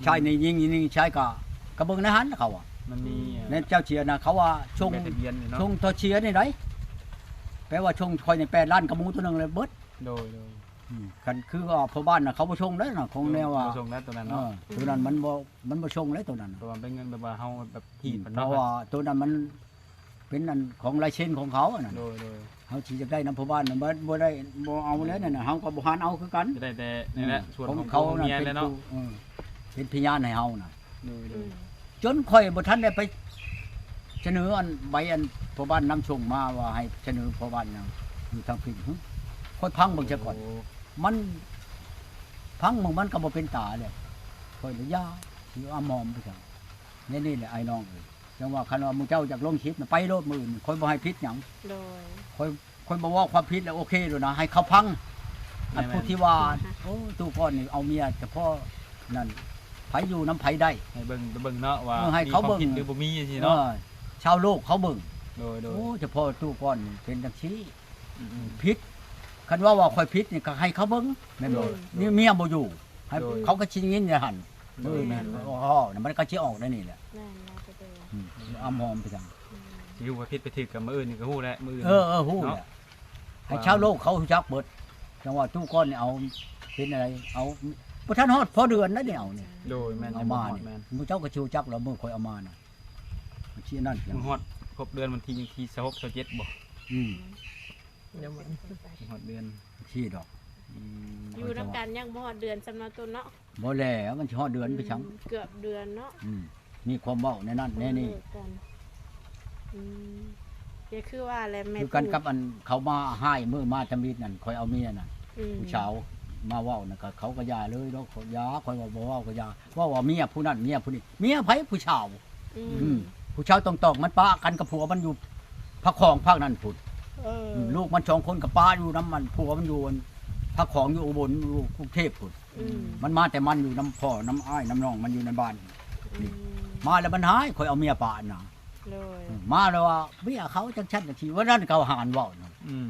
ຊາຍນີ້ຍິງ ຍິງຊາຍກໍ ກໍເບິ່ງໃນຫັ້ນເຂົາວ່າ ມັນມີ ແມ່ນເຈົ້າເສຍນະ ເຂົາວ່າຊົງ ແມ່ນທະບຽນຢູ່ເນາະ ຊົງຕໍ່ເສຍນີ້ໃດ ແປວ່າຊົງຂ້ອຍນີ້ແປດລ້ານກະໝູໂຕໜຶ່ງເລີຍເບິດ. ໂດຍ ໂດຍ ອືມ ຄັນຄືວ່າພໍ່ບ້ານນະ ເຂົາບໍ່ຊົງເດ້ນະ ຂອງແນວວ່າ ບໍ່ຊົງແລ້ວໂຕນັ້ນເນາະ ເອີ ໂຕນັ້ນມັນບໍ່ ມັນບໍ່ຊົງເດ້ໂຕນັ້ນນະ ເພາະວ່າເປັນເງິນແບບວ່າເຮົາແບບ ອືມ ຮີດເພິ່ນເນາະ ເພາະວ່າໂຕນັ້ນມັນເປັນອັນຂອງລາຍເຊັນຂອງເຂົາອັນນັ້ນ ໂດຍ ໂດຍ ເຮົາຊິຢາກໄດ້ນຳພໍ່ບ້ານນະ ບໍ່ ບໍ່ໄດ້ ບໍ່ເອົາແລ້ວນັ້ນນະ ເຮົາກໍບໍ່ຫັນເອົາຄືກັນ ຈະໄດ້ແຕ່ນີ້ແຫຼະ ອືມ ສ່ວນຂອງ ຂອງເຂົານັ້ນ ຂອງເມຍແຫຼະເນາະ ເປັນຜູ້ ເອີ ເປັນພະຍານໃຫ້ເຮົານະ ໂດຍ ໂດຍ ອືມ ຈົນຂ້ອຍບໍ່ທັນໄດ້ໄປສະເໜີອັນໃບອັນພໍ່ບ້ານນຳສົ່ງມາວ່າໃຫ້ສະເໜີພໍ່ບ້ານຫຍັງຢູ່ທາງພີ້ ຫຶ ຂ້ອຍຟັງເບິ່ງຊະກ່ອນ ໂອ້ ມັນ ຟັງເບິ່ງມັນກໍບໍ່ເປັນຕາແລ້ວ ຂ້ອຍລະຢ່າ ຊິອຳມອມໄປຊັ້ນ ແນວນີ້ແຫຼະອ້າຍນ້ອງເອີຍ ຈັ່ງວ່າຄັນວ່າໝູ່ເຈົ້າຢາກລົງຄລິບນະ ໄປໂລດມື້ອື່ນ ຂ້ອຍບໍ່ໃຫ້ຜິດຫຍັງ ໂດຍ ຂ້ອຍ ຂ້ອຍບໍ່ເວົ້າຄວາມຜິດແລ້ວ ໂອເຄໂລດນະ ໃຫ້ເຂົາຟັງ ອັນ ແມ່ນໆ ຜູ້ທີ່ວ່າ ໂອ້ ຕູ້ກ່ອນນີ້ເອົາເມຍສະເພາະນັ້ນ ໃຜຢູ່ນຳໃຜໄດ້ ໃຫ້ເບິ່ງ ໄປເບິ່ງເນາະວ່າ ເອີ ໃຫ້ເຂົາເບິ່ງ ມີຄວາມຜິດຫຼືບໍ່ມີຈັ່ງຊີ້ເນາະ ເອີ ຊາວໂລກເຂົາເບິ່ງ ໂດຍ ໂດຍ ໂອ້ ສະເພາະຕູ້ກ່ອນນີ້ເປັນຈັ່ງຊີ້ ອືມໆ ຜິດ ຄັນວ່າ ວ່າຂ້ອຍຜິດນີ້ກໍໃຫ້ເຂົາເບິ່ງ ແມ່ນບໍ່? ໂດຍ ນີ້ເມຍບໍ່ຢູ່ ໃຫ້ ໂດຍ ເຂົາກໍຊິຍິນຢູ່ຫັ້ນ ໂດຍ ມື້ນີ້ ແມ່ນໆ ໂອ້ ມັນກໍຊິອອກໃນນີ້ແຫຼະ ແມ່ນແລ້ວ ອືມ ອຳມອມໄປຊັ້ນ ອືມ ຊິຮູ້ວ່າຜິດໄປຖືກກັບມື້ອື່ນນີ້ກໍຮູ້ແຫຼະ ມື້ອື່ນ ເອີໆ ຮູ້ແຫຼະ ເນາະ ໃຫ້ຊາວໂລກເຂົາຮູ້ຈັກເບິດ ຈັ່ງວ່າຕູ້ກ່ອນນີ້ເອົາ ເປັນອະໄລ ເອົາ ບໍ່ທັນຮອດພໍເດືອນນະນີ້ເອົານີ້ ໂດຍ ແມ່ນ ເອົາມານີ້ ແມ່ນ ໝູ່ເຈົ້າກໍຊິຮູ້ຈັກແລ້ວ ມື້ຂ້ອຍເອົາມານະ ມື້ຮອດຄົບເດືອນວັນທີ ວັນທີຊາວຫົກ ຊາວເຈັດບໍ່? ອືມ ຍັງບໍ່ຮອດເດືອນ ທີ່ດອກ ອືມ ຢູ່ນຳກັນຍັງບໍ່ຮອດເດືອນຊ້ຳເນາະ ຕົ້ນເນາະ ບໍ່ແລ້ວ ມັນຊິຮອດເດືອນໄປຊັ້ນ ອືມ ເກືອບເດືອນເນາະ ອືມ ມີຄວາມເວົ້າແນວນັ້ນແນວນີ້ ເລີກກັນ ອືມ ກໍຄືວ່າແຫຼະ ແມ່ ຄືກັນກັບອັນເຂົາມາຮ້າຍມື້ມາທຳອິດນັ້ນ ຂ້ອຍເອົາເມຍນັ້ນ ອືມ ຜູ້ສາວມາເວົ້ານັ້ນ ກໍເຂົາກໍຢ່າເລີຍເນາະ ຢ່າ ຂ້ອຍວ່າບໍ່ເວົ້າກໍຢ່າ ເວົ້າວ່າເມຍຜູ້ນັ້ນເມຍຜູ້ນີ້ ເມຍໃຜ? ຜູ້ສາວ ອືມ ອືມ ຜູ້ຊາວຕອງໆ ມັນປະກັນກັບຜົວມັນຢູ່ພະຄອງພາກນັ້ນພຸ້ນ ເອີ ອືມ ລູກມັນສອງຄົນກໍປະຢູ່ນຳອັນຜົວມັນຢູ່ອັນພະຄອງຢູ່ອຸບົນ ຢູ່ກຸງເທບພຸ້ນ ອືມ ມັນມາແຕ່ມັນຢູ່ນຳພໍ່ນຳອ້າຍນຳນ້ອງມັນຢູ່ໃນບ້ານ ອືມ ນີ້ ມາແລ້ວມັນຮ້າຍ ຂ້ອຍເອົາເມຍປະນະ ໂດຍ ອືມ ມາແລ້ວວ່າເມຍເຂົາຈັ່ງຊັ້ນຈັ່ງຊີ້ ວ່ານັ້ນເຂົາຫານເວົ້ານະ ອືມ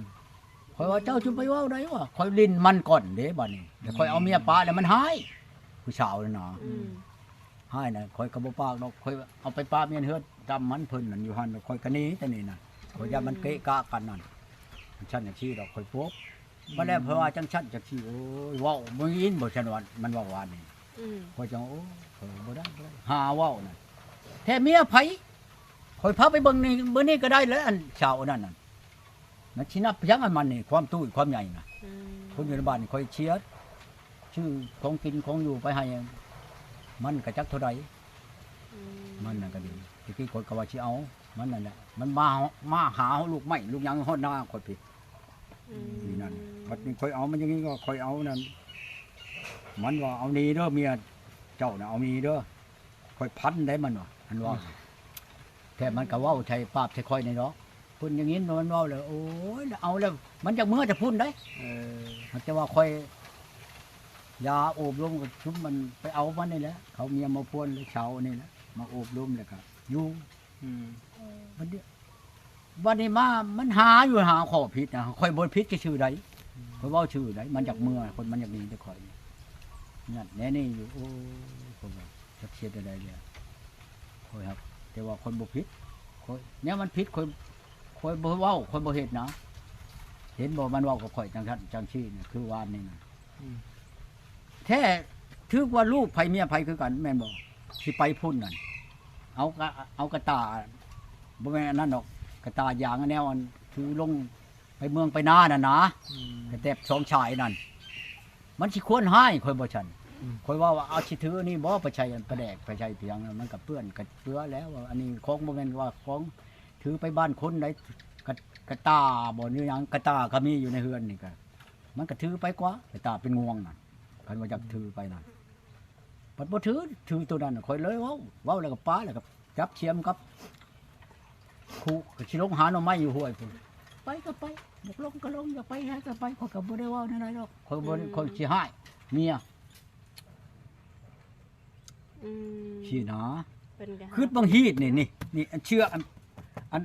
ຂ້ອຍວ່າເຈົ້າຈະໄປເວົ້າໄດ້ວະ ຂ້ອຍຫຼິ້ນມັນກ່ອນເດ້ບາດນີ້ ແລ້ວຂ້ອຍເອົາເມຍປະແລ້ວມັນຮ້າຍ ຜູ້ສາວນັ້ນນະ ອືມ ຮ້າຍນະ ຂ້ອຍກໍບໍ່ປາກດອກ ຂ້ອຍເອົາໄປປະເມຍເຮືອນດຳມັນ ເພິ່ນນັ້ນຢູ່ຫັ້ນ ຂ້ອຍກໍໜີແຕ່ນີ້ນະ ຂ້ອຍຢ້ານມັນເກະກະກັນນັ້ນ ອືມ ຊັ້ນຈັ່ງຊີ້ດອກ ຂ້ອຍປົບ ອືມ ບັດແລ້ວເພິ່ນວ່າຈັ່ງຊັ້ນຈັ່ງຊີ້ ໂອ້ຍ ເວົ້າບໍ່ຍິນບໍ່ ຊັ້ນວ່າ ມັນເວົ້າວ່ານີ້ ອືມ ຂ້ອຍຈັ່ງ ໂອ້ ຂ້ອຍບໍ່ໄດ້ ບໍ່ໄດ້ ຫາເວົ້ານະ ແທ້ເມຍໃຜ ຂ້ອຍພາໄປເບິ່ງນີ້ ມື້ນີ້ກໍໄດ້ແຫຼະ ອັນສາວອັນນັ້ນນະ ມັນຊິນັບຫຍັງອັນມັນນີ້ ຄວາມຕຸ້ຍຄວາມໃຫຍ່ນະ ອືມ ຄົນຢູ່ໃນບ້ານນີ້ ຂ້ອຍເສຍ ຊື້ຂອງກິນຂອງຢູ່ໄປໃຫ້ມັນກະຈັກເທົ່າໃດ ອືມ ມັນນັ້ນກໍດີ ແຕ່ກີ້ຂ້ອຍກໍວ່າຊິເອົາມັນນັ້ນແຫຼະ ມັນມາ ມາຫາເຮົາລູກໄມ້ລູກຫຍັງຮອດໜ້າຂ້ອຍພີ້ ອືມ ປີນັ້ນ ບັດນີ້ຂ້ອຍເອົາມັນຢ່າງນີ້ກໍຂ້ອຍເອົານັ້ນ ມັນວ່າ ເອົາໜີເດີ ເມຍເຈົ້ານະ ເອົາໜີເດີ ຂ້ອຍພັນໄດ້ມັນວ່າ ມັນວ່າ ອືມ ແທ້ມັນກໍເວົ້າໃສ່ປາກໃສ່ຂ້ອຍນີ້ດອກ ເພິ່ນໄດ້ຍິນມັນເວົ້າແລ້ວ ໂອ້ຍ ເອົາແລ້ວ ມັນຢາກເມືອແຕ່ພຸ້ນໄດ໋ ເອີ ແຕ່ວ່າຂ້ອຍ ຢ່າໂອບລົມກັບຊຸມມັນ ໄປເອົາມັນນີ້ແຫຼະ ເຂົາເມຍມາພວນແລ້ວເຊົານີ້ແຫຼະ ມາໂອບລົມແລ້ວກໍຢູ່ ອືມ ບັດນີ້ ບັດນີ້ມາ ມັນຫາຢູ່ຫາຂໍ້ຜິດນະ ຂ້ອຍບໍ່ຜິດຊື່ໆໃດ ອືມ ຂ້ອຍເວົ້າຊື່ໃດ ມັນຢາກເມືອ ອືມ ຄົນມັນຢາກໜີແຕ່ຂ້ອຍນີ້ ນັ້ນແນວນີ້ຢູ່ ໂອ້ຍ ຂ້ອຍວ່າ ຈັກເຮັດແນວໃດແລ້ວ ຂ້ອຍຮັກ ແຕ່ວ່າຂ້ອຍບໍ່ຜິດ ຂ້ອຍ ແນວມັນຜິດ ຂ້ອຍ ຂ້ອຍບໍ່ເວົ້າ ຂ້ອຍບໍ່ເຮັດນະ ເຫັນບໍ່ ມັນເວົ້າກັບຂ້ອຍຈັ່ງຊັ້ນຈັ່ງຊີ້ນະ ຄືວານນີ້ນະ ອືມ ແທ້ ຖືກວ່າລູກໃຜເມຍໃຜຄືກັນ ແມ່ນບໍ່ ຊິໄປພຸ້ນນັ້ນ ເອົາກະ ເອົາກະຕ່າ ບໍ່ແມ່ນອັນນັ້ນດອກ ກະຕ່າຢາງ ແນວອັນຖືລົງ ໄປເມືອງໄປນານັ້ນນະ ອືມ ກະແຕັບສອງສາຍນັ້ນ ມັນຊິຄວນຮ້າຍຂ້ອຍບໍ່ຊັ້ນ ອືມ ຂ້ອຍເວົ້າວ່າ ເອົາ ຊິຖືອັນນີ້ບໍ່ໄປໃສ່ອັນປາແດກ ໄປໃສ່ພຽງ ມັນກະເປື້ອນກະເປື້ອແລ້ວ ອັນນີ້ຂອງ ບໍ່ແມ່ນວ່າຂອງ ຖືໄປບ້ານຄົນໃດ ກະ ກະຕ່າບໍ່ ຫຼືຫຍັງ ກະຕ່າກະມີຢູ່ໃນເຮືອນນີ້ກະ ມັນກະຖືໄປກວ່າ ກະຕ່າເປັນງວງນະ ຄັນວ່າຢາກຖືໄປນະ ບັດບໍ່ຖື ຖືໂຕນັ້ນ ຂ້ອຍເລີຍເວົ້າ ເວົ້າແລ້ວກໍປາ ແລ້ວກໍຈັບສຽມກັບຄຸ ກໍຊິລົງຫາໜໍ່ໄມ້ຢູ່ຫ້ວຍພຸ້ນ ໄປກໍໄປ ຢາກລົງກໍລົງ ຢາກໄປໃສກໍໄປ ຂ້ອຍກໍບໍ່ໄດ້ເວົ້າແນວໃດດອກ ຂ້ອຍບໍ່ ອືມ ຂ້ອຍຊິຮ້າຍເມຍ ອືມ ຊີ້ນະ ເພິ່ນກໍ ຄຶດເບິ່ງຮີດນີ້ ນີ້ ນີ້ ອັນເຊື່ອ ອັນ ອັນ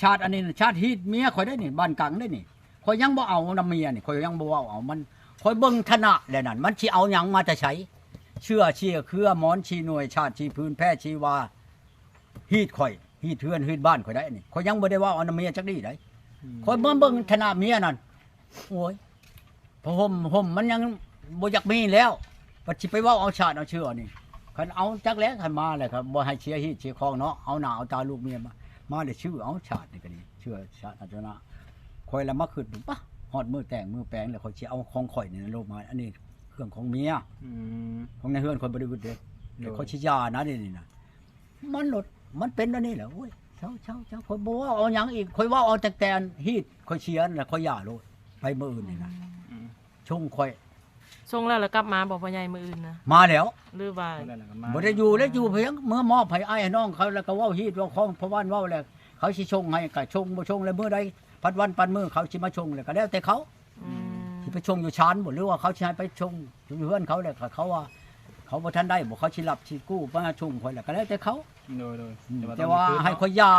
ຊາດອັນນີ້ນະ ຊາດຮີດເມຍຂ້ອຍໄດ໋ນີ້ ບ້ານກັງໄດ໋ນີ້ ຂ້ອຍຍັງບໍ່ເອົານຳເມຍນີ້ ຂ້ອຍຍັງບໍ່ເວົ້າເອົາມັນ ຂ້ອຍເບິ່ງຖານະແລ້ວນັ້ນ ມັນຊິເອົາຫຍັງມາແຕ່ໃສ ເຊື້ອຊີເຄືອ ໝອນຊີໜ່ວຍ ຊາດຊີພື້ນ ແພຊີວາ ຮີດຂ້ອຍ ຮີດເຮືອນຮີດບ້ານຂ້ອຍໄດ້ນີ້. ຂ້ອຍຍັງບໍ່ໄດ້ເວົ້າອັນນຳເມຍຈັກດີ້ໃດ. ອືມ ຂ້ອຍມາເບິ່ງຖານະເມຍນັ້ນ ໂອ້ຍ ຜ້າຫົ່ມຫົ່ມມັນຍັງບໍ່ຢາກມີແລ້ວ ບັດຊິໄປເວົ້າເອົາຊາດເອົາເຊື້ອນີ້. ຄັນເອົາຈັກແລ້ວ ຄັນມາແລ້ວກໍບໍ່ໃຫ້ເສຍຮີດເສຍຄອງເນາະ ເອົາໜ້າເອົາຕາລູກເມຍມາ ມາແລ້ວຊື້ເອົາຊາດນີ້ກໍດີ ເຊື້ອຊາດອາດຈະນະ. ຂ້ອຍລະມາຄິດເບິ່ງ ປະ ຮອດມື້ແຕ່ງມື້ແປງແລ້ວ ຂ້ອຍຊິເອົາຂອງຂ້ອຍນີ້ລົງມາ ອັນນີ້ເຄື່ອງຂອງເມຍ ອືມ ຂອງໃນເຮືອນຂ້ອຍບໍ່ໄດ້ອຶດເດ້. ໂດຍ ແຕ່ຂ້ອຍຊິຢ່ານະ ດຽວນີ້ນະ ມັນໂລດ ມັນເປັນອັນນີ້ແຫຼະ. ໂອ້ຍ ເຊົາໆໆ ຂ້ອຍບໍ່ເວົ້າເອົາຫຍັງອີກ ຂ້ອຍເວົ້າເອົາແຕ່ ແຕ່ອັນຮີດຂ້ອຍເສຍນັ້ນແຫຼະ ຂ້ອຍຢ່າໂລດ ໄປມື້ອື່ນນີ້ນະ. ອືມ ສົ່ງຂ້ອຍ ສົ່ງແລ້ວລະກັບມາບໍ່ ພໍ່ໃຫຍ່ ມື້ອື່ນນະ? ມາແລ້ວ ຫຼືວ່າ ບໍ່ໄດ້ຢູ່ແລ້ວ ຢູ່ພຽງເມືອມອບໃຫ້ອ້າຍໃຫ້ນ້ອງເຂົາ ແລ້ວກໍເວົ້າຮີດເວົ້າຄອງ ເພາະວ່າເວົ້າແລ້ວ ເຂົາຊິສົ່ງໃຫ້ກໍສົ່ງ ບໍ່ສົ່ງແລ້ວ ມື້ໃດພັດວັນປັນມື້ ເຂົາຊິມາສົ່ງ ແລ້ວກໍແລ້ວແຕ່ເຂົາ. ອືມ ຊິໄປສົ່ງຢູ່ຊານບໍ່ ຫຼືວ່າເຂົາຊິໃຫ້ໄປສົ່ງຢູ່ເຮືອນເຂົາແຫຼະ. ເຂົາວ່າເຂົາບໍ່ທັນໄດ້ບໍ່ ເຂົາຊິຮັບຊິກູ້ມາສົ່ງຂ້ອຍແຫຼະ ກໍແລ້ວແຕ່ເຂົາ. ໂດຍໆ ອືມ ແຕ່ວ່າໃຫ້ຂ້ອຍຢ່າ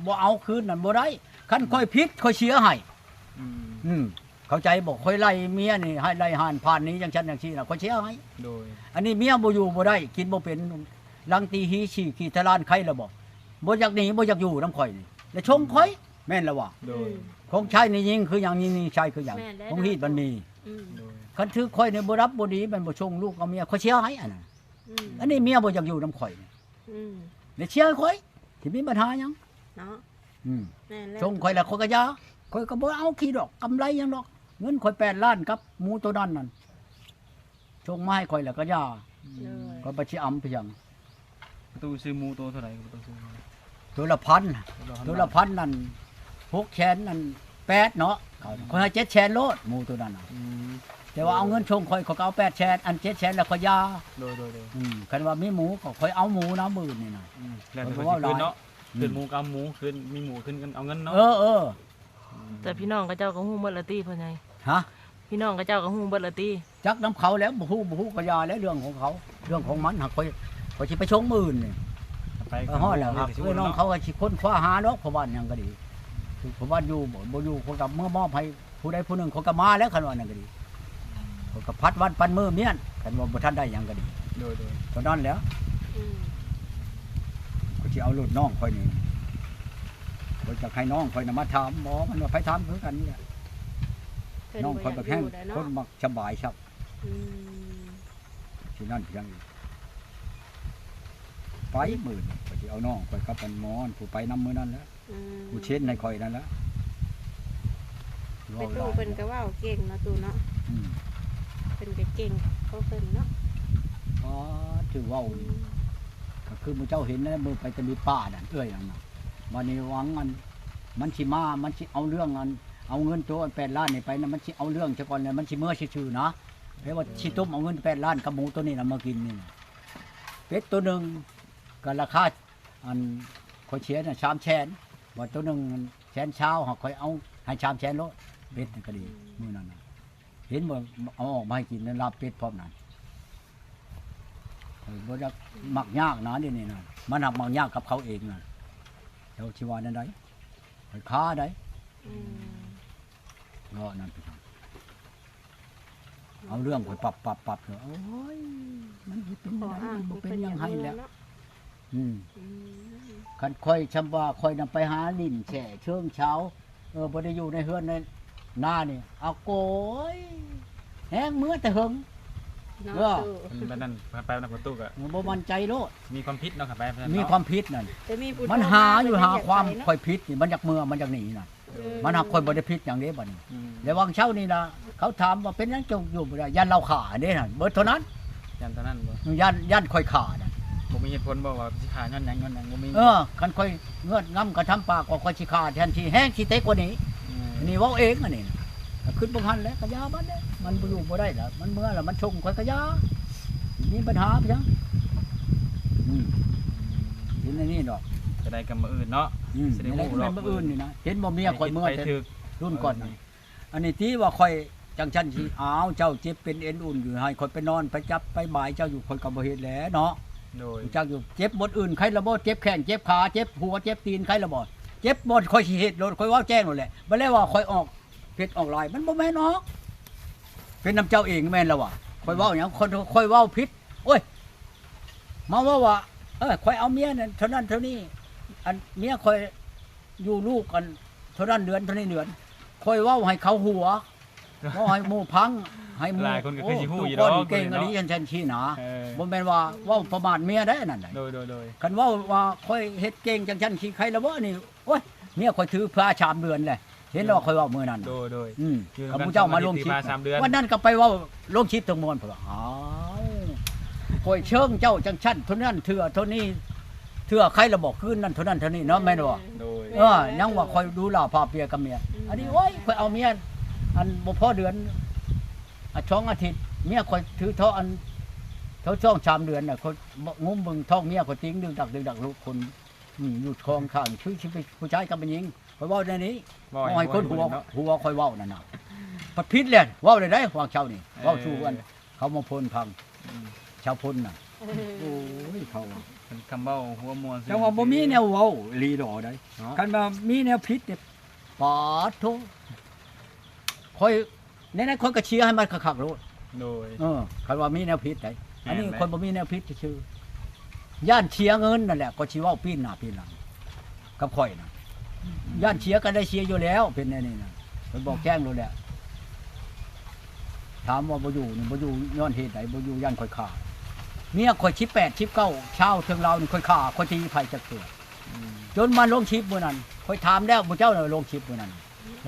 ບໍ່ເອົາຄືນນັ້ນບໍ່ໄດ້ ຄັນຂ້ອຍຜິດຂ້ອຍເສຍໃຫ້. ອືມ ອືມ ເຂົ້າໃຈບໍ່? ຂ້ອຍໄລ່ເມຍນີ້ໃຫ້ໄລ່ຫ້ານຜ່ານໜີຈັ່ງຊັ້ນຈັ່ງຊີ້ນະ ຂ້ອຍເສຍໃຫ້. ໂດຍ ອັນນີ້ເມຍບໍ່ຢູ່ບໍ່ໄດ້ ກິນບໍ່ເປັນ ລັງຕີຮີສີຂີ້ຕະລານ ໄຄລະບໍ່? ບໍ່ຢາກໜີ ບໍ່ຢາກຢູ່ນຳຂ້ອຍນີ້ ແລະຊົງຂ້ອຍ ແມ່ນລະວ່າ. ໂດຍ ອືມ ຂອງໃຊ້ນີ້ຍິ່ງຄືຫຍັງ ຍິ່ງນີ້ໃຊ້ຄືຫຍັງ ແມ່ນແລ້ວ ຂອງຮີດມັນມີ. ອືມ ໂດຍ ຄັນຖືກຂ້ອຍນີ້ບໍ່ດັບບໍ່ດີ ມັນບໍ່ສົ່ງລູກເອົາເມຍ ຂ້ອຍເສຍໃຫ້ອັນນັ້ນ. ອືມ ອັນນີ້ເມຍບໍ່ຢາກຢູ່ນຳຂ້ອຍນີ້. ອືມ ແລະເສຍໃຫ້ຂ້ອຍ ຊິມີບັນຫາຫຍັງເນາະ? ອືມ ແມ່ນແລ້ວ ສົ່ງຂ້ອຍແລ້ວຂ້ອຍກໍຢ່າ ຂ້ອຍກໍບໍ່ເອົາຂີ້ດອກ ກຳໄລຫຍັງດອກ ເງິນຂ້ອຍແປດລ້ານກັບໝູໂຕນັ້ນນັ້ນ ສົ່ງມາໃຫ້ຂ້ອຍແລ້ວກໍຢ່າ. ໂດຍ ຂ້ອຍບໍ່ຊິອຳພຽງ ປະຕູຊື້ໝູໂຕເທົ່າໃດ? ປະຕູຊື້ ໂຕລະພັນ ໂຕລະພັນນັ້ນ ຫົກແສນນັ້ນແປດເນາະ ຂ້ອຍໃຫ້ເຈັດແສນໂລດ ໝູໂຕນັ້ນນະ. ອືມ ແຕ່ວ່າເອົາເງິນສົ່ງຂ້ອຍ ຂ້ອຍກໍເອົາແປດແສນ ອັນເຈັດແສນແລ້ວຂ້ອຍຢ່າ. ໂດຍໆໆ ອືມ ຄັນວ່າມີໝູກໍຂ້ອຍເອົາໝູນຳມື້ນີ້ນະ. ອືມ ແລ້ວແຕ່ເພິ່ນຊິຄືນເນາະ ອືມ ຄືນໝູກໍເອົາໝູ ຄືນມີໝູຄືນກໍເອົາເງິນເນາະ. ເອີໆ ອືມ ແຕ່ພີ່ນ້ອງເຂົາເຈົ້າກໍຮູ້ໝົດລະຕິພໍ່ໃຫຍ່? ຮະ? ພີ່ນ້ອງເຂົາເຈົ້າກໍຮູ້ເບິດລະຕິ? ຈັກນຳເຂົາແລ້ວ ບໍ່ຮູ້ ບໍ່ຮູ້ກໍຢ່າແລ້ວ ເລື່ອງຂອງເຂົາ ເລື່ອງຂອງມັນ. ຫາກຂ້ອຍ ຂ້ອຍຊິໄປຊົງມື້ອື່ນນີ້ ໄປ ໄປຮອດແລ້ວ ຫາກເອື້ອຍນ້ອງເຂົາກໍຊິຄົ້ນຄວ້າຫາດອກ ເພາະວ່າຫຍັງກໍດີ ເພາະວ່າຢູ່ບໍ່ ບໍ່ຢູ່ ຂ້ອຍກໍເມືອມອບໃຫ້ຜູ້ໃດຜູ້ໜຶ່ງ ຂ້ອຍກໍມາແລ້ວ ຄັນວ່ານັ້ນກໍດີ. ຂ້ອຍກໍພັດວັນປັນມື້ມ້ຽນ ຄັນວ່າບໍ່ທັນໄດ້ຫຍັງກໍດີ. ໂດຍໆ ເທົ່ານັ້ນແຫຼະ. ອືມ ຂ້ອຍຊິເອົາໂລດນ້ອງຂ້ອຍນີ້ ຂ້ອຍຈະໃຫ້ນ້ອງຂ້ອຍນະມາຖາມ. ໝໍມັນວ່າ ໃຜຖາມຄືກັນນີ້ແຫຼະ ນ້ອງຂ້ອຍບັກແຮງ ຄົນມັກສະບາຍຊັບ. ອືມ ຊິນັ້ນພຽງອີກ ໄປມື້ນີ້ ຂ້ອຍຊິເອົານ້ອງຂ້ອຍກັບອັນໝໍຜູ້ໄປນຳມື້ນັ້ນແຫຼະ. ອືມ ຜູ້ເຊັນໃຫ້ຂ້ອຍນັ້ນແຫຼະ. ແມ່ຕູ້ເພິ່ນກໍເວົ້າເກັ່ງເນາະຕູ້ເນາະ. ອືມ ເພິ່ນກໍເກັ່ງຂອງເພິ່ນເນາະ. ອໍ ຖືເວົ້ານີ້ ອືມ ກໍຄືໝູ່ເຈົ້າເຫັນນັ້ນແຫຼະ ມື້ໄປຕະລຸຍປ່ານັ້ນ ເອື້ອຍນັ້ນນະ. ບາດນີ້ຫວັງອັນ ມັນຊິມາ ມັນຊິເອົາເລື່ອງອັນ ເອົາເງິນໂຕອັນແປດລ້ານນີ້ໄປນະ ມັນຊິເອົາເລື່ອງຊະກ່ອນ ແລ້ວມັນຊິເມືອຊື່ໆນະ. ແປວ່າ ເອີ ຊິຕົ້ມເອົາເງິນແປດລ້ານກັບໝູໂຕນີ້ນະມາກິນນີ້ນະ. ເປັດໂຕໜຶ່ງກໍລາຄາ ອັນ ຂ້ອຍເສຍນະສາມແສນ ບາດໂຕໜຶ່ງແສນຊາວ ຫາກຂ້ອຍເອົາໃຫ້ສາມແສນໂລດ. ເປັດນັ້ນກໍດີ ອືມ ມື້ນັ້ນນະ ເຫັນບໍ່ ເອົາອອກມາໃຫ້ກິນ ລາບເປັດພ້ອມນັ້ນ. ຂ້ອຍບໍ່ຢາກ ອືມ ມັກຍາກນະ ດຽວນີ້ນະ ມັນຫາກມັກຍາກກັບເຂົາເອງນະ. ເຈົ້າຊິວ່າແນວໃດ? ຂ້ອຍຄາໄດ໋. ອືມ ເນາະ ນັ້ນ ເອົາເລື່ອງຂ້ອຍປັບໆໆ ໂອ້ຍ ມັນເຮັດເປັນແນວໃດ ມັນບໍ່ເປັນຫຍັງໃຫ້ແລ້ວ. ອືມ ອືມ ຄັນຂ້ອຍຊ່ຳວ່າຂ້ອຍນຳໄປຫາຫຼິ້ນແຊ່ເຊີງເຊົ້າ ເອີ ບໍ່ໄດ້ຢູ່ໃນເຮືອນໃນນານີ້ ອາໂກຍ ແຮງເມືອແຕ່ເຫິງເນາະ. ເອີ ມັນ ມັນນັ້ນ ໄປນຳປະຕູກໍ ເອີ ບໍ່ໝັ້ນໃຈໂລດ ມີຄວາມຜິດເນາະ ໄປນຳ ມີຄວາມຜິດນັ້ນ. ມັນຫາຢູ່ຫາຄວາມຂ້ອຍຜິດນີ້ ມັນຢາກເມືອ ມັນຢາກໜີນະ. ເອີ ມັນຫາກຂ້ອຍບໍ່ໄດ້ຜິດຫຍັງເດ້ບັດນີ້. ອືມ ແລ້ວຫວ່າງເຊົ້ານີ້ລະ ເຂົາຖາມວ່າເປັນຫຍັງເຈົ້າຢູ່ບໍ່ໄດ້ ຢ້ານລາວຂ້າເດ້ຫັ້ນ ເບິດເທົ່ານັ້ນ. ຢ້ານເທົ່ານັ້ນບໍ່? ຢ້ານ ຢ້ານຂ້ອຍຂ້ານະ. ບໍ່ມີເຫດຜົນບໍ່ວ່າຊິຂ້າຍ້ອນຫຍັງ ຍ້ອນຫຍັງ ບໍ່ມີ? ເອີ ຄັນຂ້ອຍເງືອດງຳກະທຳປາກ ກໍຂ້ອຍຊິຂ້າແທນທີ່ ແຮງຊິເຕະກວ່ານີ້. ອືມ ອັນນີ້ເວົ້າເອງອັນນີ້ນະ. ກໍຄິດເບິ່ງຫັ້ນແຫຼະ ກໍຢ່າມັນແຫຼະ ມັນບໍ່ຢູ່ບໍ່ໄດ້ລະ ມັນເມືອລະ ມັນສົ່ງຂ້ອຍກໍຢ່າ ມີບັນຫາພຽງ. ອືມ ເປັນອັນນີ້ດອກ ຈະໄດ້ກັບມື້ອື່ນເນາະ. ອືມ ຊິໄດ້ຮູ້ດອກ ມື້ອື່ນນີ້ນະ ເຫັນບໍ່ເມຍຂ້ອຍເມືອແຕ່ລຸ້ນກ່ອນນະ. ອັນນີ້ຕິວ່າຂ້ອຍຈັ່ງຊັ້ນຊິ ອ້າວ ເຈົ້າເຈັບເປັນເອັນອຸ່ນຢູ່ ໃຫ້ຂ້ອຍໄປນອນໄປຈັບໄປບາຍເຈົ້າຢູ່ ຂ້ອຍກໍບໍ່ເຮັດແຫຼະເນາະ. ໂດຍ ຮູ້ຈັກຢູ່ ເຈັບບ່ອນອື່ນໄຄລະບໍ່ ເຈັບແຂ້ງເຈັບຂາ ເຈັບຫົວເຈັບຕີນໄຄລະບໍ່ ເຈັບບ່ອນຂ້ອຍຊິເຮັດໂລດ ຂ້ອຍເວົ້າແຈ້ງໂລດແຫຼະ. ບໍ່ແລ້ວວ່າຂ້ອຍອອກເພັດອອກລາຍ ມັນບໍ່ແມ່ນອອກ ເປັນນຳເຈົ້າເອງແມ່ນລະວ່າ. ຂ້ອຍເວົ້າຫຍັງ ຂ້ອຍ ຂ້ອຍເວົ້າຜິດ ໂອ້ຍ ມາເວົ້າວ່າ ເອີ ຂ້ອຍເອົາເມຍນັ້ນເທົ່ານັ້ນເທົ່ານີ້ ອັນເມຍຂ້ອຍຢູ່ລູກອັນເທົ່ານັ້ນເດືອນ ເທົ່ານີ້ເດືອນ ຂ້ອຍເວົ້າໃຫ້ເຂົາຫົວ ເວົ້າໃຫ້ໝູ່ຟັງ ໃຫ້ໝູ່ ຫຼາຍຄົນກໍຄືຊິຮູ້ຢູ່ດອກ ເກັ່ງອີ່ຫຼີ ເນາະ ຈັ່ງຊັ້ນຊີ້ນະ ເອີ ບໍ່ແມ່ນວ່າເວົ້າປະມາດເມຍໄດ໋ ອັນນັ້ນໄດ໋ ໂດຍໆໆ ຄັນເວົ້າວ່າຂ້ອຍເຮັດເກັ່ງຈັ່ງຊັ້ນຊີ້ ໃຄລະບໍ່ນີ້ ໂອ້ຍ ເມຍຂ້ອຍຖືພາສາມເດືອນແຫຼະ ເຫັນແລ້ວຂ້ອຍເວົ້າມື້ນັ້ນ ໂດຍໆ ອືມ ຢູ່ນຳກັນ ເຈົ້າມາລົງຄລິບ ສາມເດືອນ ວັນນັ້ນກໍໄປເວົ້າລົງຄລິບທັງມວນ ເພິ່ນວ່າ ອ້າວ ຂ້ອຍເຊີງເຈົ້າຈັ່ງຊັ້ນເທົ່ານັ້ນເທື່ອເທົ່ານີ້ເທື່ອ ໃຄລະບໍ່ຄືນນັ້ນເທົ່ານັ້ນເທົ່ານີ້ເນາະ ແມ່ນບໍ່? ໂດຍ ເອີ ຍັງວ່າຂ້ອຍດູຫຼ້າພາເປຍກັບເມຍ ອືມ ອັນນີ້ ໂອ້ຍ ຂ້ອຍເອົາເມຍ ອັນບໍ່ພໍເດືອນ ອາ ສອງອາທິດ ເມຍຂ້ອຍຖືທ້ອງ ອັນ ທ້ອງສອງສາມເດືອນນະ ຂ້ອຍງຸ້ມເບິ່ງທ້ອງເມຍຂ້ອຍຕິງດຶກດັກ ດຶກດັກ ລູກຄົນ ອືມ ຢູ່ທ້ອງຂ້າງ ຄືຊິເປັນຜູ້ຊາຍກັບຜູ້ຍິງ ຂ້ອຍເວົ້າແນວນີ້ ເວົ້າໃຫ້ຄົນຫົວ ຫົວຂ້ອຍເວົ້ານັ້ນນະ ພັດຜິດແຫຼະ ເວົ້າໄດ້ໄດ໋ ຫວ່າງເຊົ້ານີ້ ເອີ ເວົ້າສູ່ອັນ ເຂົາມາພົນພັງ ອືມ ຊາວພົນນະ ເອີ ໂອ້ຍ ເຂົາວ່າ ເພິ່ນຄຳເວົ້າຫົວມ່ວນ ຈັ່ງວ່າບໍ່ມີແນວເວົ້າອີ່ຫຼີດອກໃດ໋ ເນາະ ຄັນວ່າມີແນວຜິດນີ້ ປາດໂທ ຂ້ອຍ ແນວໃດຂ້ອຍກໍເຊຍໃຫ້ມັນຄັກໆໂລດ ໂດຍ ເອີ ຄັນວ່າມີແນວຜິດໃດ໋ ແມ່ນ ອັນນີ້ຂ້ອຍບໍ່ມີແນວຜິດຊື່ໆ ຢ້ານເສຍເງິນນັ້ນແຫຼະ ກໍຊິເວົ້າປີ້ນໜ້າປີ້ນຫຼັງກັບຂ້ອຍນະ ອືມ ຢ້ານເສຍກໍໄດ້ເສຍຢູ່ແລ້ວ ເປັນແນວນີ້ນະ ຂ້ອຍບອກແຈ້ງໂລດແຫຼະ ຖາມວ່າບໍ່ຢູ່ນີ້ ບໍ່ຢູ່ຍ້ອນເຫດໃດ? ບໍ່ຢູ່ຢ້ານຂ້ອຍຂ້າ ເມຍຂ້ອຍສິບແປດ ສິບເກົ້າ ຊາວເທິງລາວນີ້ ຂ້ອຍຂ້າ ຂ້ອຍຕີໃຜຈັກເທື່ອ ອືມ ຈົນມາລົງຄລິບມື້ນັ້ນ ຂ້ອຍຖາມແລ້ວ ໝູ່ເຈົ້າລະລົງຄລິບມື້ນັ້ນ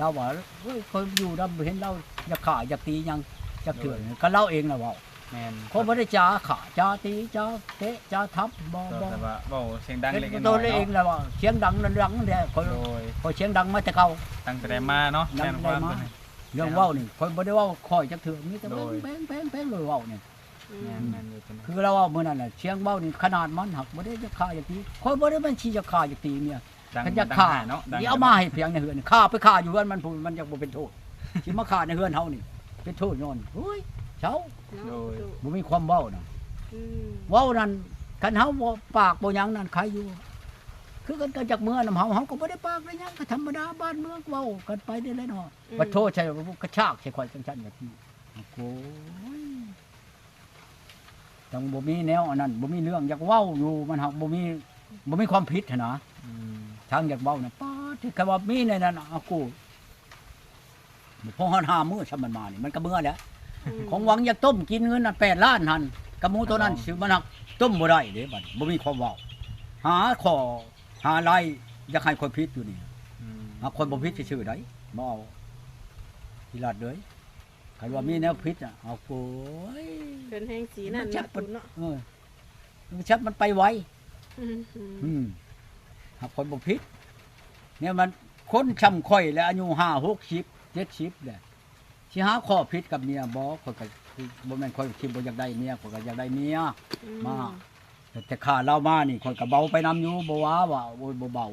ລາວວ່າ ໂອ້ຍ ຂ້ອຍຢູ່ນຳ ເຫັນລາວຢາກຂ້າຢາກຕີຫຍັງຈັກເທື່ອ ໂດຍ ກໍລາວເອງລະເວົ້າ ແມ່ນ ຂ້ອຍບໍ່ໄດ້ຈາຂ້າຈາຕີຈາເຕະຈາທັບ ບໍ່ ບໍ່ ແຕ່ວ່າເວົ້າສຽງດັງເລັກນ້ອຍເນາະ ເອງລະວ່າສຽງດັງນັ້ນດັງແທ້ ຂ້ອຍ ໂດຍ ຂ້ອຍສຽງດັງມາແຕ່ເກົ່າ ຕັ້ງແຕ່ໃດມາເນາະ ແມ່ນ ເລື່ອງເວົ້ານີ້ ຂ້ອຍບໍ່ໄດ້ເວົ້າຂ້ອຍຈັກເທື່ອ ມີແຕ່ ໂດຍ ແປ້ງໆໆ ໂດຍເວົ້ານີ້ ອືມ ແມ່ນໆ ຄືລາວເວົ້າມື້ນັ້ນແຫຼະ ສຽງເວົ້ານີ້ຂະໜາດມັນຫາກບໍ່ໄດ້ຢາກຂ້າຢາກຕີ ຂ້ອຍບໍ່ໄດ້ແມ່ນຊິຢາກຂ້າຢາກຕີເມຍ ຄັນຢາກຂ້າ ຊິເອົາມາໃຫ້ພຽງໃນເຮືອນ ຂ້າໄປຂ້າຢູ່ເຮືອນມັນພຸ້ນ ມັນຍັງບໍ່ເປັນໂທດ ຊິມາຂ້າໃນເຮືອນເຮົານີ້ ເປັນໂທດຍ້ອນ ໂອ້ຍ ເຊົາ ໂດຍ ບໍ່ມີຄວາມເວົ້ານະ ອືມ ເວົ້ານັ້ນ ຄັນເຮົາບໍ່ປາກບໍ່ຫຍັງນັ້ນໃຄຢູ່ ຄືກັນກໍຢາກເມືອນຳເຮົາ ເຮົາກໍບໍ່ໄດ້ປາກໄດ້ຫຍັງ ກໍທຳມະດາ ບ້ານເມືອງເວົ້າກັນໄປນີ້ແຫຼະເນາະ ອືມ ບັດໂທໃສ່ ກະຊາກໃສ່ຂ້ອຍຈັ່ງຊັ້ນ ໂອ້ຍ ຈັ່ງບໍ່ມີແນວອັນນັ້ນ ບໍ່ມີເລື່ອງຢາກເວົ້າຢູ່ ມັນຫາກບໍ່ມີ ບໍ່ມີຄວາມຜິດຫັ້ນນະ ອືມ ທາງຢາກເວົ້ານະ ປາດ ຄັນວ່າມີໃນນັ້ນ ອາກູ ບໍ່ພໍຮອດຫ້າມື້ຊ້ຳ ມັນມານີ້ ມັນກໍເມືອແລ້ວ ອືມ ຂອງຫວັງຢາກຕົ້ມກິນເງິນນັ້ນແປດລ້ານຫັ້ນ ກັບໝູໂຕນັ້ນ ມັນຫາກຕົ້ມບໍ່ໄດ້ເດ້ ບັດນີ້ບໍ່ມີຄວາມເວົ້າ ຫາຂໍ້ຫາລາຍ ຢາກໃຫ້ຂ້ອຍຜິດຢູ່ນີ້ ອືມ ຫາກຂ້ອຍບໍ່ຜິດຊື່ໆໃດ ບໍ່ເອົາ ອີ່ລັດເອີຍ ຄັນວ່າມີແນວຜິດນະ ເອົາໂກຍ ເພິ່ນແຮງສີນັ້ນນະ ເອີ ມັນຈັກມັນໄປໄວ ອືມ ຫາກຂ້ອຍບໍ່ຜິດ ແນວມັນ ຄົນຊ່ຳຂ້ອຍແຫຼະ ອາຍຸຫ້າ ຫົກສິບ ເຈັດສິບແຫຼະ ຊິຫາຂໍ້ຜິດກັບເມຍບໍ່? ຂ້ອຍກໍ ບໍ່ແມ່ນຂ້ອຍຊິບໍ່ຢາກໄດ້ເມຍ ຂ້ອຍກໍຢາກໄດ້ເມຍ ອືມ ມາ ແຕ່ຂ້າລາວມານີ້ ຂ້ອຍກໍເບົາໄປນຳຢູ່ ບໍ່ວ່າວ່າ ໂອ້ຍ ບໍ່ເບົາ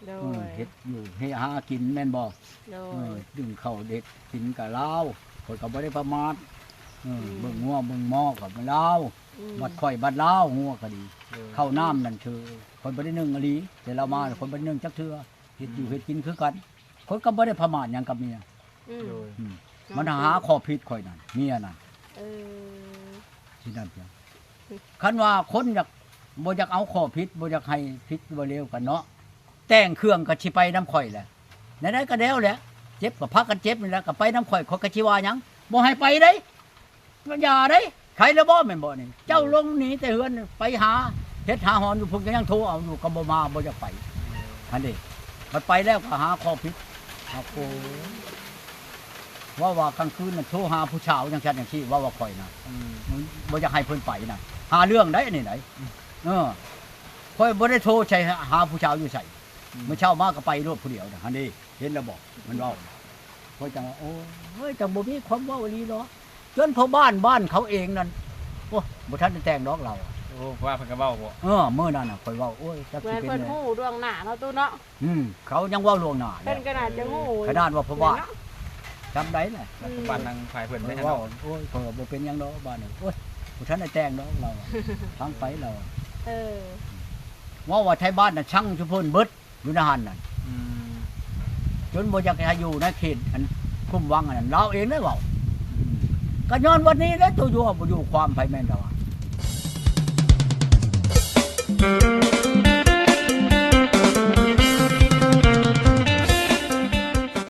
ໂດຍ ເອີ ເຮັດຢູ່ເຮັດຫາກິນແມ່ນບໍ່? ໂດຍ ເອີ ດຶງເຂົ້າເດັດກິນກໍລາວ ຂ້ອຍກໍບໍ່ໄດ້ປະໝາດ ເອີ ອືມ ເບິ່ງງົວເບິ່ງໝໍ້ກໍລາວ ອືມ ບັດຂ້ອຍບັດລາວ ງົວກໍດີ ໂດຍ ເຂົ້ານ້ຳນັ້ນຄື ຂ້ອຍບໍ່ໄດ້ໜຶ້ງອີ່ຫຼີ ແຕ່ລາວມາ ອືມ ຂ້ອຍບໍ່ໄດ້ໜຶ້ງຈັກເທື່ອ ເຮັດຢູ່ ອືມ ເຮັດກິນຄືກັນ ຂ້ອຍກໍບໍ່ໄດ້ປະໝາດຫຍັງກັບເມຍ ອືມ ໂດຍ ອືມ ມັນຫາຂໍ້ຜິດຂ້ອຍນັ້ນ ເມຍນັ້ນ ເອີ ຊິນັ້ນ ຄັນວ່າຄົນຢາກ ບໍ່ຢາກເອົາຂໍ້ຜິດ ບໍ່ຢາກໃຫ້ຜິດບໍ່ເລວກັນເນາະ ແຕ່ງເຄື່ອງກໍຊິໄປນຳຂ້ອຍແຫຼະ ແນວໃດກໍແລ້ວແຫຼະ ເຈັບກໍພາກັນເຈັບນີ້ແຫຼະ ກໍໄປນຳຂ້ອຍ ຂ້ອຍກໍຊິວ່າຫຍັງ ບໍ່ໃຫ້ໄປເດ້ ຢ່າເດ້ ໃຄແລ້ວບໍ່ ແມ່ນບໍ່ນີ້ ເຈົ້າລົງໜີແຕ່ເຮືອນ ໄປຫາເຫັດຫາຫອນຢູ່ພຸ້ນ ກໍຍັງໂທເອົາຢູ່ ກໍບໍ່ມາ ບໍ່ຢາກໄປ ຫັ້ນເດ້ ບັດໄປແລ້ວກໍຫາຂໍ້ຜິດ ຫາໂກ ເວົ້າວ່າກາງຄືນນະໂທຫາຜູ້ສາວຈັ່ງຊັ້ນຈັ່ງຊີ້ ເວົ້າວ່າຂ້ອຍນະ ອືມ ບໍ່ຢາກໃຫ້ເພິ່ນໄປນະ ຫາເລື່ອງໃດ໋ ອັນນີ້ໃດ໋ ອືມ ເອີ ຂ້ອຍບໍ່ໄດ້ໂທໃສ່ຫາຜູ້ສາວຢູ່ໃສ ອືມ ມື້ເຊົ້າມາກໍໄປໂລດຜູ້ດຽວນະ ຫັ້ນເດ້ ເຫັນແລ້ວບໍ່ ມັນເວົ້າ ຂ້ອຍຈັ່ງວ່າ ໂອ້ຍ ຈັ່ງບໍ່ມີຄວາມເວົ້າອີ່ຫຼີເນາະ ຈົນພໍ່ບ້ານ ບ້ານເຂົາເອງນັ້ນ ໂອ້ ບໍ່ທັນໄດ້ແຕ່ງດອກລາວ ໂອ້ ວ່າເພິ່ນກໍເວົ້າບໍ່? ເອີ ມື້ນັ້ນນະ ຂ້ອຍເວົ້າ ໂອ້ຍ ຈັກຊິເປັນ ເພິ່ນຮູ້ລ່ວງໜ້າເນາະ ຕູ້ເນາະ ອືມ ເຂົາຍັງເວົ້າລ່ວງໜ້າ ເພິ່ນກໍໜ້າຈະຮູ້ ຂະໜາດວ່າພໍ່ບ້ານ ອືມ ຈຳໄດ້ແຫຼະ ອືມ ບ້ານນາງຝ່າຍເພິ່ນໄດ້ເນາະ ໂອ້ຍ ຂ້ອຍວ່າບໍ່ເປັນຫຍັງດອກບ້ານນີ້ ໂອ້ຍ ບໍ່ທັນໄດ້ແຕ່ງດອກລາວ ທາງໄປລາວ ເອີ ເວົ້າວ່າໄທບ້ານນະຊັງຊຸເພິ່ນເບິດ ຢູ່ໃນຫັ້ນນັ້ນ ອືມ ຈົນບໍ່ຢາກໃຫ້ຢູ່ໃນເຂດອັນຄຸ້ມວັງອັນນັ້ນ ລາວເອງເດ້ເວົ້າ ອືມ ກໍຍ້ອນວັນນີ້ແຫຼະ ໂຕຢູ່ບໍ່ຢູ່ຄວາມໃຜແມ່ນລາວ